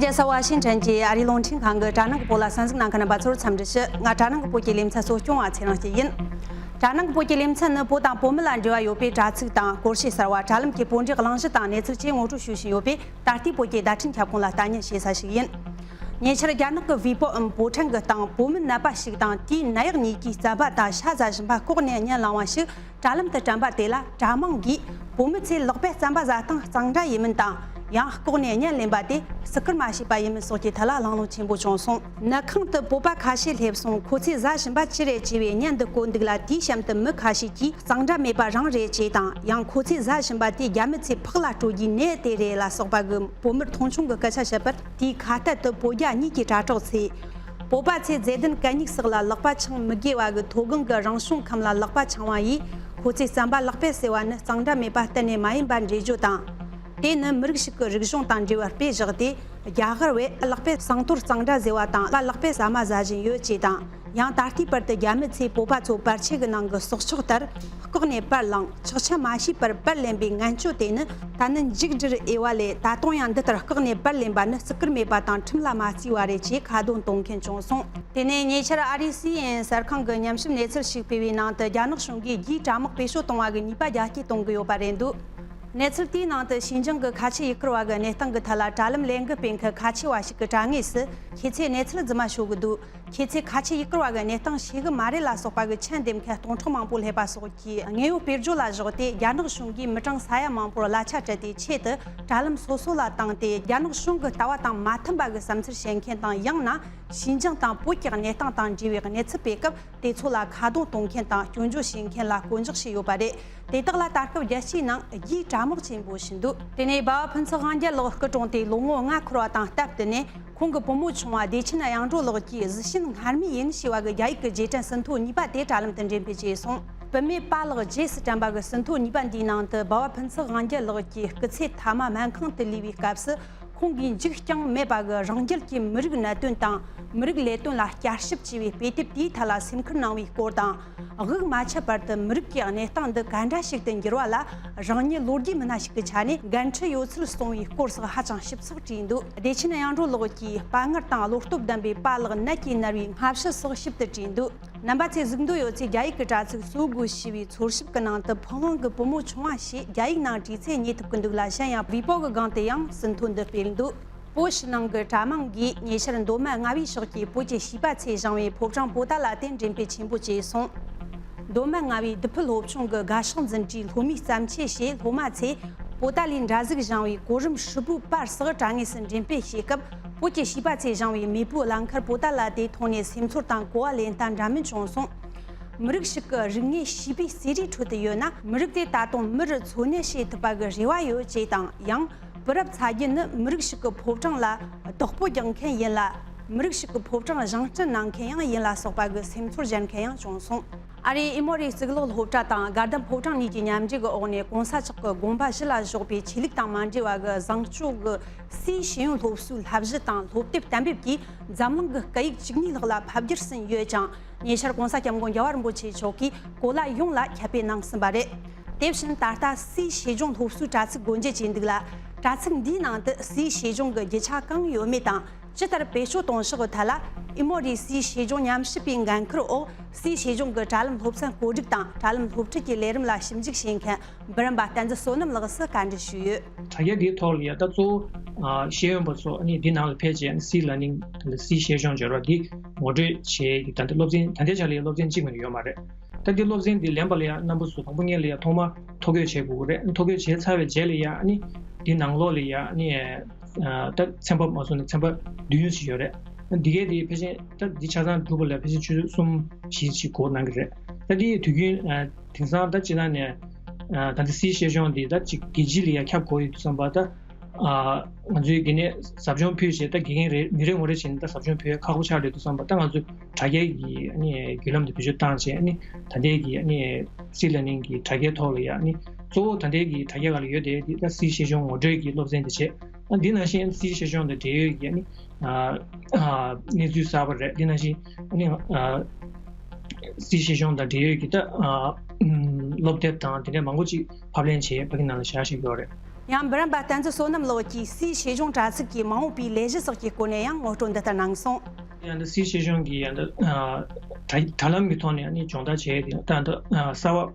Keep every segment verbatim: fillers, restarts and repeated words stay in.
རྒྱལ་ས་ཝ་ཤིང་ཊོན་གྱི་ཨ་རིའི་རླུང་འཕྲིན་ཁང་གི་དྲ་ནང་གི་བོད་ལ་གསན་གཟིགས་གནང་མཁན་རྣམ་པ་ཚོར་འཚམས་འདྲི་ཞུ། ང་དྲ་ནང་གི་བོད་ཀྱི་ལེ་ཚན་གཙོ་སྐྱོང་བ་ཚེ་རིང་སྐྱིད་ཡིན། དྲ་ནང་གི་བོད་ཀྱི་ལེ་ཚན་ནི་བོད་དང་བོད་མི་ལ་འབྲེལ་བ་ཡོད་པའི་དྲ་ཚིགས་དང་སྐོར་བཤད་གསར་བ། དྲ་ལམ་གྱི་བོད་འབྲེལ་གླེང་གཞི་དང་གནས་ཚུལ་བཅས་ངོ་སྤྲོད་ཞུ་བཞིན་ཡོད་པས། ད་ལྟའི་བོད་ཀྱི་བརྡ་འཕྲིན་ཁྱབ་ཁོངས་ལ་ལྟ་ཉན་བྱེད་ས་ཞིག་ཡིན། ཉེ་ཆར་རྒྱ་ནག་གི་ཝི་པོ་འམ་བོད་ཕྲན་གྱི་སྟེང་བོད་མི་ནད་པ་ཞིག་དང་དེའི་ནད་ཡག་གཉིས་ཀྱིས་རྩམ་པ་དང་ཤ་ཟ་བཞིན་པ་ལྐོག་ནས་བརྙན་བླངས་པ་ཞིག་དྲ་ལམ་དུ་བཀྲམ་པ་དེ་ལ་དྲ་དམངས་ཀྱིས་བོད་མི་ཚོས་ལག་པས་རྩམ་པ་ཟ་སྟངས་གཙང་སྦྲ་ཡིན་མིན་དང་། ཡང་ལྐོག་ནས་བརྙན་ལེན་པ་དེ་བརྩི་བཀུར་མ་བྱས་པ་ཡིན་མིན་སོགས་ཀྱི་ཐད་ལ་གླེང་སློང་ཆེན་པོ་བྱུང་སོང་། ནད་ཁང་དུ་བོད་པ་ཁ་ཤས་སླེབས་སོང་། ཁོ་ཚོས་ཟ་བཞིན་པ་ཅི་རེད་ཅེས་པའི་བརྙན་འདི་བཀོད་འདུག་ལ། དེའི་གཤམ་དུ་མི་ཁ་ཤས་ཀྱིས་གཙང་སྦྲ་མེད་པ་རང་རེད་ཅེས་དང་། ཡང་ཁོ་ཚོས་ཟ་བཞིན་པ་དེ་རྒྱ་མི་ཚོས་ཕག་ལ་སྤྲོད་རྒྱུའི་ནད་དེ་རེད་ལ་སོགས་པ་གི་བོད་མིར་མཐོང་ཆུང་གི་སྐད་ཆ་བཤད་པར། དེའི་ཁ་གཏད་དུ་བོད་རྒྱ་གཉིས་ཀྱི་དྲ་གྲོགས་ཚོས། བོད་པ་ཚོས་མཛེས་ལྡན་གད་སྙིགས་སོགས་ལ་ལག་པ་འཆང་མི་དགོས་པ་གི་མཐོ་སྒང་གི་རང་བྱུང་ཁམས་ལ་ལག་པ་འཆང་བ་ཡིས། ཁོ་ཚོས་རྩམ་པ་ལག་པས་བཟས་པ་ནི་གཙང་སྦྲ་མེད་པ་གཏན་ནས་མ་ཡིན་པ་འགྲེལ་བརྗོད་དང་། དེ་ནི་མི་རིགས་ཤིག་གི་རིག་གཞུང་དང་འབྲེལ་བའི་དཔེ་བཞག་སྟེ། རྒྱ་གར་བས་ལག་པས་ཟངས་མཐོར་གཙང་སྦྲ་བཟས་པ་དང་། ལག་པས་ཟ་མ་ཟ་བཞིན་ཡོད་ཅེས་དང་། ཡང་ད་ལྟའི་བར་དུ་རྒྱ་མི་ཚོས་བོད་པ་ཚོ་པར་ཆས་ཀྱི་ནང་གི་སྲོག་ཆགས་ལྟར་ལྐོག་ནས་པར་བླངས། ཆག་ཆག་མ་བྱས་པར་པར་ལེན་པའི་ངན་སྤྱོད་དེ་ནི་ད་ནི་མཇུག་སྒྲིལ་འོས་པ་ལས། ད་དུང་ཡང་འདི་ལྟར་ལྐོག་ནས་པར་ལེན་པ་ནི་བརྩི་བཀུར་མེད་པ་དང་ཁྲིམས་ལ་མ་བརྩིས་པ་རེད་ཅེས་ཁ་རྡུང་གཏོང་མཁན་བྱུང་སོང་། དེ་ནས་ཉེ་ཆར་ཨ་རིའི་སི་ཨེན་ཨེན་གསར་ཁང་གིས་ཉམས་ཞིབ་གནས་ཚུལ་ཞིག་སྤེལ་བའི་ནང་དུ། རྒྱ་ནག་གཞུང་གིས་རྒྱའི་དྲ་དམག་བེད་སྤྱོད་གཏོང་བ་གི་ནུས་པ་རྒྱ་སྐྱེད་གཏོང་གི་ཡོད་པ་རེད་འདུག་གནས་ཚུལ་དེའི་ནང་དུ། ཞིན་ཅང་གི་ཁ་ཆེ་ཡུལ་སྐོར་བ་གི་གནས་སྟངས་ཀྱི་ཐད་ལ་དྲ་ལམ་ལས་འགུལ་སྤེལ་མཁན་ཁ་ཆེ་བ་ཞིག་གི་དྲ་ངོས་སུ། ཁྱེད་ཚོས་གནས་ཚུལ་རྫུན་མ་ཤོད་ཀྱི་འདུག་ཁྱེད་ཚོས་ཁ་ཆེ་ཡུལ་སྐོར་བ་གི་གནས་སྟངས་ཤེས་གི་མ་རེད་ལ་སོགས་པ་གི་མཆན་འདེབས་མཁན་སྟོང་ཕྲག་མང་པོ་སླེབས་པ་སོགས་ཀྱི་དངོས་ཡོད་དཔེར་བརྗོད་ལ་གཞོགས་ཏེ། རྒྱ་ནག་གཞུང་གིས་མི་གྲངས་ས་ཡ་མང་པོར་གླ་ཆ་སྤྲད་དེ། ཆེད་དུ་དྲ་ལམ་སོ་སོ་ལ་བཏང་སྟེ། རྒྱ་ནག་གཞུང་གི་ལྟ་བ་དང་མ་མཐུན་པ་གི་བསམ་ཚུལ་བཤད་མཁན་དང་། ཡང་ན་ཞིན་ཅང་དང་བོད་ཀྱི་གནས་སྟངས་དང་འབྲེལ་བའི་གནས་ཚུལ་སྤེལ་སྐབས། དེ་ཚོ་ལ་ཁ་རྡུང་གཏོང་མཁན་དང་སྐྱོན་བརྗོད་བྱེད་མཁན་ལ་བསྐོ་འཇོག་བྱས་ཡོད་པ་རེད། དེ་དག་ལ་ད་སྐབས་རྒྱལ་སྤྱིའི་ནང་རྒྱའི་དྲ་དམག་ཆེན་པོ་ཞིག་འདུག་དེ་ནས་སྦ་བ་ཕུན་ཚོགས་དབང་རྒྱལ་ལགས་སྐུ་གྲོངས་ཏེ་ལོ་ངོ་ལྔ་འཁོར་བ་དང་སྟབས་བསྟུན་ནས། ཁོང་གི་བུ་མོ་ཆུང་བ་བདེ་ཆེན་དབྱངས་སྒྲོན་ལགས་ཀྱིས་གཟི་བྱིན་སྔར་མེད་ཡིན་ཞེས་པ་གི་རྒྱ་ཡིག་གི་རྗེས་དྲན་ཟིན་ཐོ་གཉིས་པ་དེ་དྲ་ལམ་དུ་འགྲེམས་སྤེལ་བྱས་སོང་། བུད་མེད་པཱ་ལགས་རྗེས་སུ་དྲན་པ་གི་ཟིན་ཐོ་གཉིས་པ་འདིའི་ནང་དུ། སྦ་བ་ཕུན་ཚོགས་དབང་རྒྱལ་ལགས་ཀྱིས་སྐུ་ཚེ་མཐའ་མ་སྨན་ཁང་དུ་ལུས་པའི་སྐབས་སུ། ཁོང་གིས་འཇིགས་རྐྱང་མེད་པ་གི་རང་རྒྱལ་གྱི་མི་རིགས་གནད་དོན་དང་མི་རིགས་ལས་དོན་ལ་བསྐྱར་ཞིབ་ཅེས་པའི་དཔེ་དེབ་དེའི་ཐད་ལ་སེམས་ཁུར་གནང་བའི་སྐོར་དང་། དབུགས་མ་ཆད་བར་དུ་མི་རིགས་ཀྱི་གནས་སྟངས་འདི་ག་འདྲ་ཞིག་ཏུ་འགྱུར་བ་ལ། རང་ཉིད་ལོ་རྒྱུས་མི་སྣ་ཞིག་གི་ཆ་ནས་འགན་འཁྲི་ཡོད་ཚུལ་གསུངས་པའི་སྐོར་སོགས་ཧ་ཅང་ཞིབ་ཚགས་བྲིས་འདུག་བདེ་ཆེན་དབྱངས་སྒྲོན་ལགས་ཀྱིས་དཔའ་ངར་དང་བློ་སྟོབས་ལྡན་པའི་པཱ་ལགས་ནད་ཀྱིས་མནར་བའི་སྔ་ཕྱི་སོགས་ཞིབ་ཏུ་བྲིས་འདུག་རྣམ་པ་ཚོས་གཟིགས་འདོད་ཡོད་ཚེ། རྒྱ་ཡིག་གི་དྲ་ཚིགས་སུའུ་གུ་ཞེས་པའི་འཚོལ་ཞིབ་ཀྱི་ནང་དུ། ཕུན་དབང་གི་བུ་མོ་ཆུང་བ་ཞེས་རྒྱ་ཡིག་ནང་བྲིས་ཚད་རྙེད་ཐུབ་ཀྱི་འདུག་ལ། གཞན་ཡང་ཝི་པོ་གི་སྒང་དུ་ཡང་ཟིན་ཐོ་འདི་སྤེལ་འདུག་བོད་ཕྱི་ནང་གི་དྲ་དམངས་ཀྱིས་ཉེ་ཆར་མདོ་སྨད་རྔ་བའི་ཕྱོགས་ཀྱི་བོད་ཀྱི་བྱིས་པ་ཚོས་བཞེངས་པའི་ཕོ་བྲང་པོ་ཏཱ་ལ་དེ་འགྲེམས་སྤེལ་ཆེན་པོ་བྱས་སོང་། མདོ་སྨད་རྔ་བའི་ལྡི་ཕུ་སློབ་ཆུང་གི་དགའ་ཤོག་འཛིན་གྲྭའི་སློབ་མའི་བརྩམས་ཆོས་ཞེས། སློབ་མ་ཚོས་པོ་ཏཱ་ལའི་འདྲ་གཟུགས་བཞེངས་པའི་གོ་རིམ་ཧྲིལ་པོའི་པར་སོགས་དྲ་ངོས་སུ་འགྲེམས་སྤེལ་བྱེད་སྐབས། བོད་ཀྱི་བྱིས་པ་ཚོས་བཞེངས་པའི་མེས་པོའི་ལམ་ཁར་པོ་ཏཱ་ལ་དེ་མཐོང་ནས་སེམས་ཚོར་དང་གོ་བ་ལེན་སྟངས་འདྲ་མིན་བྱུང་སོང་། མི་རིགས་ཤིག་གི་རིག་གནས་བྱིས་པའི་རྩེད་རིགས་ཁྲོད་དུ་ཡོད་ན། མི་རིགས་དེ་ད་དུང་མི་རུ་འཚོ་གནས་བྱེད་ཐུབ་པ་གི་རེ་བ་ཡོད་ཅེས་དང་། ཡང་། བུ་རབས་ཚ་རྒྱུད་ནི་མི་རིགས་ཤིག་གི་ཕོ་བྲང་ལ་བདག་པོ་རྒྱག་མཁན་ཡིན་ལ། མི་རིགས་ཤིག་གི་ཕོ་བྲང་བཞེངས་སྐྲུན་གནང་མཁན་ཡང་ཡིན་ལ་སོགས་པ་གི་སེམས་ཚོར་སྦྱར་མཁན་ཡང་བྱུང་སོང་། ཨ་རིའི་ཨི་མོ་རི་གཙུག་ལག་སློབ་གྲྭ་དང་དགའ་ལྡན་ཕོ་བྲང་གཉིས་ཀྱི་མཉམ་འབྲེལ་གྱི་འོག་ནས། གོང་ས་མཆོག་གི་དགོངས་པ་གཞི་ལ་བཞག་པའི་ཆོས་ལུགས་དང་མ་འབྲེལ་བ་གི་བཟང་སྤྱོད་ཀྱི་སའི་ཤེས་ཡོན་སློབ་གསོའི་བསླབ་གཞི་དང་སློབ་དེབ་གཏན་འབེབས་ཀྱིས་འཛམ་གླིང་གི་སྐད་ཡིག་བཅུ་གཉིས་ལྷག་ལ་ཕབ་བསྒྱུར་ཟིན་ཡོད་ཅིང་། ཉེ་ཆར་༸གོང་ས་༸སྐྱབས་མགོན་རྒྱལ་བ་རིན་པོ་ཆེ་མཆོག་གིས་གོ་ལ་ཡོངས་ལ་ཁྱབ་སྤེལ་གནང་ཟིན་པ་རེད། དེ་བཞིན་ད་ལྟ་སའི་ཤེས་ལྗོངས་སློབ་གསོའི་དྲ་ཚིགས་སྒོ་འབྱེད་བྱས་འདུག་ལ། དྲ་ཚིགས་འདིའི་ནང་དུ་སའི་ཤེས་ལྗོངས་ཀྱི་རྒྱུ་ཆ་གང་ཡོད་མེད་དང་། ཇི་ལྟར་བེད་སྤྱོད་གཏོང་ཕྱོགས་ཀྱི་ཐད་ལ། ཨི་མོ་རི་སའི་ཤེས་ལྗོངས་ཉམས་ཞིབ་པའི་འགན་ཁུར་འོག་སའི་ཤེས་ལྗོངས་ཀྱི་དྲ་ལམ་སློབ་ཚན་བཀོད་སྒྲིག་དང་དྲ་ལམ་སློབ་ཁྲིད་ཀྱི་ལས་རིམ་ལ་ཞིབ་འཇུག་བྱེད་མཁན་འབུམ་རམས་པ་བསྟན་འཛིན་བསོད་ནམས་ལགས་སུ་བཀའ་འདྲི་ཞུས་ཡོད། དྲ་རྒྱ་འདིའི་ཐོག་ལ་ཡ་ད་གཙོ་བོ་ཨ་ཤེས་ཡོན་པ་ཚོ་ཨ་ནི་འདི་ནང་ལ་ཕེབས་བྱས་ཨ་ནི་སའི་ལར་ནིང་དང་སའི་ཤེས་ལྗོངས་སྦྱོར་བ་འདི་ངོ་སྤྲོད་བྱེད་ཀྱི། ད་ལྟ་སློབ་ཚན་ད་ལྟའི་ཆ་ལ་ཡ་སློབ་ཚན་གཅིག་མ་གཏོགས་ཡོད་མ་རེད། ད་འདི་སློབ་ཚན་འདི་ལེན་པ་ལ་ཡ་རྣམ་པ་ཚོ་དང་པོ་ཉིད་ལ་ཡ་ཐོག་མར་ཐོ་འགོད་བྱེད་དགོས་ཀྱི་རེད། ཐོ་འགོད་བྱས་ཚར་བའི་རྗེས་ལ་ཡ་ཨ་ནི་འདི་ནང་ལོགས་ལ་ཡ་ཨ་ནི་ད་ཚན་པ་མ་སོང་ནས་ཚན་པ་བདུན་ཞིག་ཡོད་རེད། འདི་གའི་དེ་ཕལ་ཆེར་ད་འདི་ཆ་ཚང་སྒྲུབ་པ་ལ་ཕལ་ཆེར་ཆུ་ཚོད་གསུམ་བཞི་ཞིག་འགོར་གནང་གི་རེད། ད་འདི་དུས་རྒྱུན་དེང་སང་ད་སྤྱིར་བཏང་ནས་ད་འདི་སའི་ཤེས་ལྗོངས་འདི་ད་ཅིག་རྒྱལ་སྤྱི་ལ་ཡ་ཁྱབ་དགོས་ཡོད་དུས་ཙམ་པ། ད་ང་ཚོའི་འདི་ནས་ཟབ་སྦྱོང་ཕུལ་བྱས་ད་དགེ་རྒན་རེ་མི་རེ་ངོ་རེ་བྱས་ནས་ད་ཟབ་སྦྱོང་ཕུལ་ཡ་ཁག་པོ་ཆགས་འགྲོ་དུས་ཙམ་པ། ད་ང་ཚོས་དྲ་རྒྱའི་གི་ཨ་ནི་བརྒྱུད་ལམ་དེ་བེད་སྤྱོད་བཏང་བྱས་ཨ་ནི་ད་ལྟའི་གི་ཨ་ནི་སའི་ལར་ནིང་གི་དྲ་རྒྱའི་ཐོག་ལ་ཡ་ཨ་ནི་གཙོ་བོ་ད་ལྟའི་གི་དྲ་རྒྱ་སྒང་ལ་ཡོད་དེ་འདི་ད་སའི་ཤེས་ལྗོངས་ངོ་སྤྲོད་ཀྱི་སློབ་ཚན་དེ་བྱས། ཨ་འདི་ནང་བཞིན་སའི་ཤེས་ལྗོངས་དང་འབྲེལ་ཡོད་ཀྱི་ཨ་ནི་གནས་ཚུལ་གསར་པ་རེད། འདི་ནང་བཞིན་ཨ་ནི་སའི་ཤེས་ལྗོངས་དང་འབྲེལ་ཡོད་ཀྱི་ད་སློབ་དེབ་དང་དེ་འདྲ་མང་པོ་ཅིག་ཕབ་ལེན་བྱས་ཕ་གི་ནང་ལ་བཞག་བཞག་ཡོད་རེད། ཡང་འབུམ་རམས་པ་བསྟན་འཛིན་བསོད་ནམས་ལགས་ཀྱིས་སིའི་ཤེས་སྦྱོང་དྲ་ཚིགས་ཀྱི་མ་འོངས་པའི་ལས་གཞི་སོགས་ཀྱི་སྐོར་ནས་ཡང་ངོ་སྤྲོད་འདི་ལྟར་གནང་སོང་། ཡང་འདི་སིའི་ཤེས་སྦྱོང་གི་ཡང་འདི་ཨ་དྲ་དྲ་ལམ་གྱི་ཐོག་ནས་ཨ་ནི་སྦྱོང་བརྡར་བྱས་ཏེ་ད་འདི་ཨ་གསར་བ་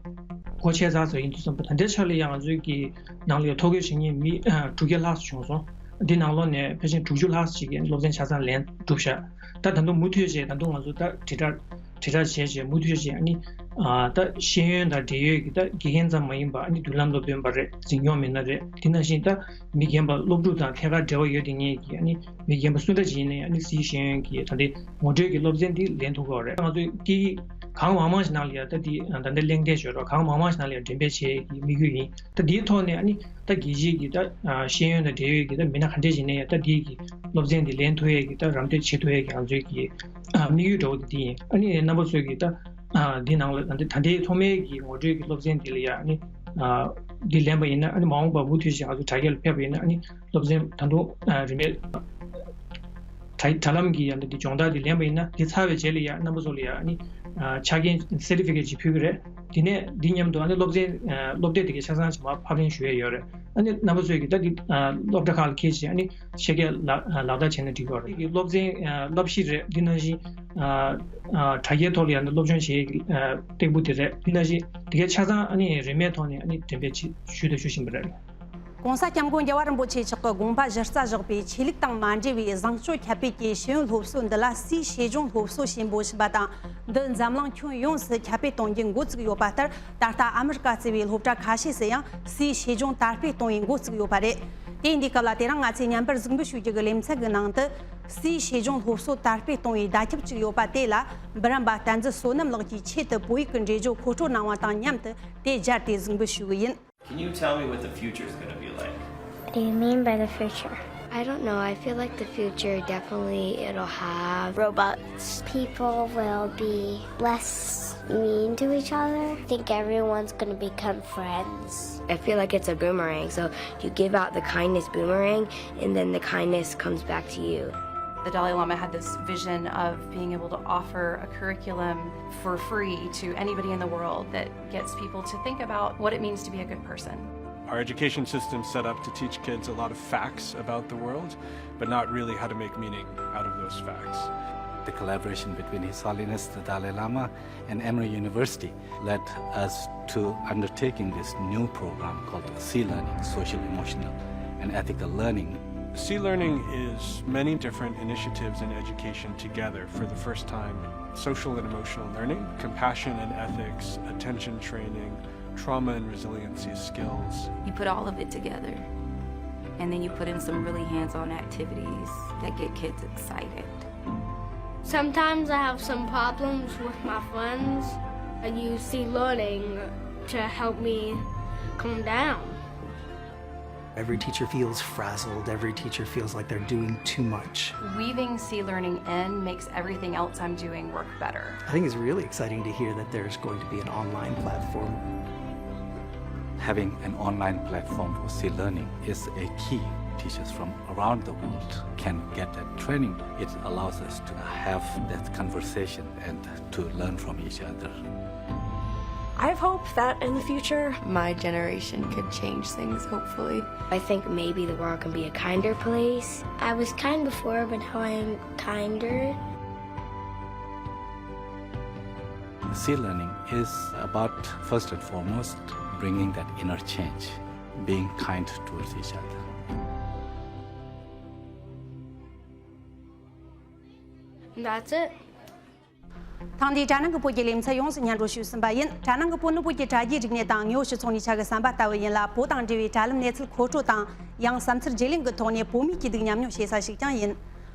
སྒོ་ཕྱེ་ཚར་ཚར་ཡིན་དུས་ཙམ་པ་ད་ལྟའི་ཆ་ལ་ཡང་ང་ཚོའི་གི་ནང་ལ་ཡང་ཐོ་འགོད་བྱེད་མཁན་མི་ཨ་དྲུག་བརྒྱ་ལྷག་ཙམ་བྱུང་སོང་། འདི་ནང་ལོགས་ནས་ཕལ་ཆེར་དྲུག་ཅུ་ལྷག་ཙམ་ཅིག་གིས་སློབ་ཚན་ཆ་ཚང་ལེན་གྲུབ་བཞག་ད་ད་དུང་མུ་མཐུད་བྱས་ད་དུང་ང་ཚོ་ད་དྲིལ་བསྒྲགས་དྲིལ་བསྒྲགས་བྱས་བྱས་མུ་མཐུད་བྱས་ཨ་ནི་ཨ་ད་ཤེས་ཡོན་དང་འབྲེལ་ཡོད་ཀྱི་ད་དགེ་རྒན་ཙམ་མ་ཡིན་པ་ཨ་ནི་མདུན་ལམ་སློབ་སྟོན་པ་རེད། འཛིན་སྐྱོང་མི་སྣ་རེད། དེ་ནང་བཞིན་ད་མི་རྒན་པ་སློབ་ཕྲུག་དང་ཐད་ཀར་འབྲེལ་བ་ཡོད་དེ་ངེས་ཀྱི་ཨ་ནི་མི་རྒན་པ་སུ་འདྲ་ཅིག་ཡིན་ན་ཡང་ཨ་ནི་སིའི་ཤེས་ཡོན་གྱི་ད་ལྟའི་ངོ་སྤྲོད་ཀྱི་སློབ་ཚན་འདི་ལེན་ཐུབ་ཀྱི་ཡོད་རེད། ང་ཚོའི་སྐད་ཡིག་གང་མང་མང་ཞིག་ནང་ལ་ཡང་ད་འདི་ད་ལྟ་གླེང་སྟེགས་བརྗོད་རོགས་གང་མང་མང་ཞིག་ནང་ལ་ཡང་འགྲེམས་སྤེལ་བྱེད་ཀྱི་དམིགས་ཡུལ་ཡིན། ད་འདིའི་ཐོག་ནས་ཨ་ནི་ད་རྒྱལ་སྤྱིའི་གི་ད་ཤེས་ཡོན་དང་འབྲེལ་ཡོད་ཀྱི་ད་མི་སྣ་ག་འདྲས་ཞིག་ནས་ཡང་ད་འདིའི་གི་སློབ་ཚན་འདི་ལེན་ཐུབ་ཡས་ཀྱི་ད་རམ་འདེགས་བྱེད་ཐུབ་ཡས་ཀྱི་ང་ཚོའི་གི་དམིགས་ཡུལ་འདྲ་བོ་དེ་འདི་ཡིན། ཨ་ནི་རྣམ་པ་ཚོས་ཀྱི་ད་འདི་ནང་ལ་ད་ལྟའི་ཐོག་མའི་གི་ངོ་སྤྲོད་ཀྱི་སློབ་ཚན་འདི་ལ་ཡང་ཨ་ནི་འདི་ལེན་པ་ཡིན་ན་ཨ་ནི་མ་འོངས་པ་མུ་མཐུད་བྱས་ང་ཚོ་དྲ་རྒྱ་ལ་ཕེབས་པ་ཡིན་ན་ཨ་ནི་སློབ་ཚན་ད་དུང་རིན་མེད་དྲ་དྲ་ལམ་གྱི་ཡང་འདི་སྦྱོང་བརྡར་འདི་ལེན་པ་ཡིན་ན་འདི་ཚར་བའི་རྗེས་ལ་ཡང་རྣམ་པ་ཚོ་ལ་ཡང་ཨ་ནི་ཆ་རྐྱེན་སེར་ཊི་ཕི་ཀེཊ་ཅིག་ཕུལ་གྱི་རེད། དེ་ནས་འདི་མཉམ་དུ་ཨ་ནི་སློབ་ཚན་སློབ་དེབ་དེ་གའི་ཆ་ཚང་ཅིག་མར་ཕབ་ལེན་ཞུ་ཡས་ཡོད་རེད། ཨ་ནི་རྣམ་པ་ཚོས་ཀྱི་ད་འདི་སློབ་གྲྭ་ཁག་ལ་འཁེལ་བྱས་ཨ་ནི་ཤེས་རྒྱ་ལག་ལག་བསྟར་བྱས་ན་འགྲིག་གི་རེད། སློབ་ཚན་བསླབ་གཞི་རེད། འདི་ནང་བཞིན་དྲ་རྒྱའི་ཐོག་ལ་ཡང་ན་སློབ་སྦྱོང་བྱེད་ཡས་ཀྱི་སྟེགས་བུ་དེ་རེད། འདི་ནང་བཞིན་དེ་གའི་ཆ་ཚང་ཨ་ནི་རིན་མེད་ཐོག་ནས་ཨ་ནི་འགྲེམས་སྤེལ་བྱེད་ཞུས་དང་ཞུ་བཞིན་པ་རེད། ༸གོང་ས་༸སྐྱབས་མགོན་རྒྱལ་བ་རིན་པོ་ཆེ་མཆོག་གི་དགོངས་པ་གཞི་རྩ་བཞག་པའི་ཆོས་ལུགས་དང་མ་འབྲེལ་བའི་བཟང་སྤྱོད་ཁྱབ་སྤེལ་གྱི་ཤེས་ཡོན་སློབ་གསོ་འདི་ལ་སིའི་ཤེས་སྦྱོང་སློབ་གསོ་ཞེས་འབོད་བཞིན་པ་དང་། འདི་འཛམ་གླིང་ཁྱོན་ཡོངས་སུ་ཁྱབ་སྤེལ་གཏོང་རྒྱུ་འགོ་བཙུགས་ཡོད་པ་ལྟར། ད་ལྟ་ཨ་མི་རི་ཀ་གཙོས་པའི་སློབ་གྲྭ་ཁ་ཤས་སུ་ཡང་སིའི་ཤེས་སྦྱོང་དར་སྤེལ་གཏོང་བའི་འགོ་བཙུགས་ཡོད་པ་རེད། དེ་ཡིན་དུས་སྐབས་ལ་དེ་རིང་ང་ཚོས་ཉམས་པར་གཟིགས་འབུལ་ཞུ་རྒྱུ་གི་ལེ་ཚན་གྱི་ནང་དུ། སིའི་ཤེས་སྦྱོང་སློབ་གསོ་དར་སྤེལ་གཏོང་བའི་བརྡ་ཁྱབ་ཅིག་ཡོད་པ་དེ་ལ་འབུམ་རམས་པ་བསྟན་འཛིན་བསོད་ནམས་ལགས་ཀྱིས་ཆེད་དུ་བོད་ཡིག་གི་འགྲེལ་བརྗོད་མཁོ་སྤྲོད་གནང་བ་དང་མཉམ་དུ་དེ་སྦྱར་ཏེ་གཟིགས་འབུལ་ཞུ་གི་ཡིན། Can you tell me what the future is going to be like? What do you mean by the future? I don't know. I feel like the future, definitely it'll have robots. People will be less mean to each other. I think everyone's going to become friends. I feel like it's a boomerang. So you give out the kindness boomerang, and then the kindness comes back to you. The Dalai Lama had this vision of being able to offer a curriculum for free to anybody in the world that gets people to think about what it means to be a good person. Our education system's set up to teach kids a lot of facts about the world, but not really how to make meaning out of those facts. The collaboration between His Holiness the Dalai Lama and Emory University led us to undertaking this new program called Sea Learning, Social, Emotional, and Ethical Learning. Sea Learning is many different initiatives in education together for the first time. Social and emotional learning, compassion and ethics, attention training, trauma and resiliency skills. You put all of it together, and then you put in some really hands-on activities that get kids excited. Sometimes I have some problems with my friends. I use Sea Learning to help me calm down. Every teacher feels frazzled. Every teacher feels like they're doing too much. Weaving Sea Learning in makes everything else I'm doing work better. I think it's really exciting to hear that there's going to be an online platform. Having an online platform for Sea Learning is a key. Teachers from around the world can get that training. It allows us to have that conversation and to learn from each other. I hope that in the future, my generation could change things, hopefully. I think maybe the world can be a kinder place. I was kind before, but now I'm kinder. Sea Learning is about, first and foremost, bringing that inner change, being kind towards each other. That's it. ཐེངས་འདིའི་དྲ་ནང་གི་བོད་ཀྱི་ལེ་ཚན་ཡོངས་སུ་སྙན་སྒྲོན་ཞུས་ཟིན་པ་ཡིན། དྲ་ནང་གི་བོད་ནི་བོད་ཀྱི་དྲ་རྒྱའི་རིག་གནས་དང་དངོས་པོ་སྤྱི་ཚོགས་གཉིས་ཆ་གི་ཟམ་པ་ལྟ་བུ་ཡིན་ལ། བོད་དང་འབྲེལ་བའི་དྲ་ལམ་གནས་ཚུལ་མཁོ་སྤྲོད་དང་། ཡང་བསམ་ཚུལ་བརྗེ་ལེན་གྱི་ཐོག་ནས་བོད་མིའི་སྐྱིད་སྡུག་མཉམ་མྱོང་བྱེད་ས་ཞིག་ཀྱང་ཡིན།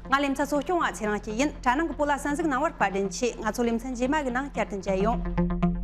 ང་ལེ་ཚན་གཙོ་སྐྱོང་བ་ཚེ་རིང་སྐྱིད་ཡིན། དྲ་ནང་གི་བོད་ལ་གསན་གཟིགས་གནང་བར་བཀའ་དྲིན་ཆེ། ང་ཚོ་ལེ་ཚན་རྗེས་མ་གི་ནང་བསྐྱར་དུ་མཇལ་ཡོང་།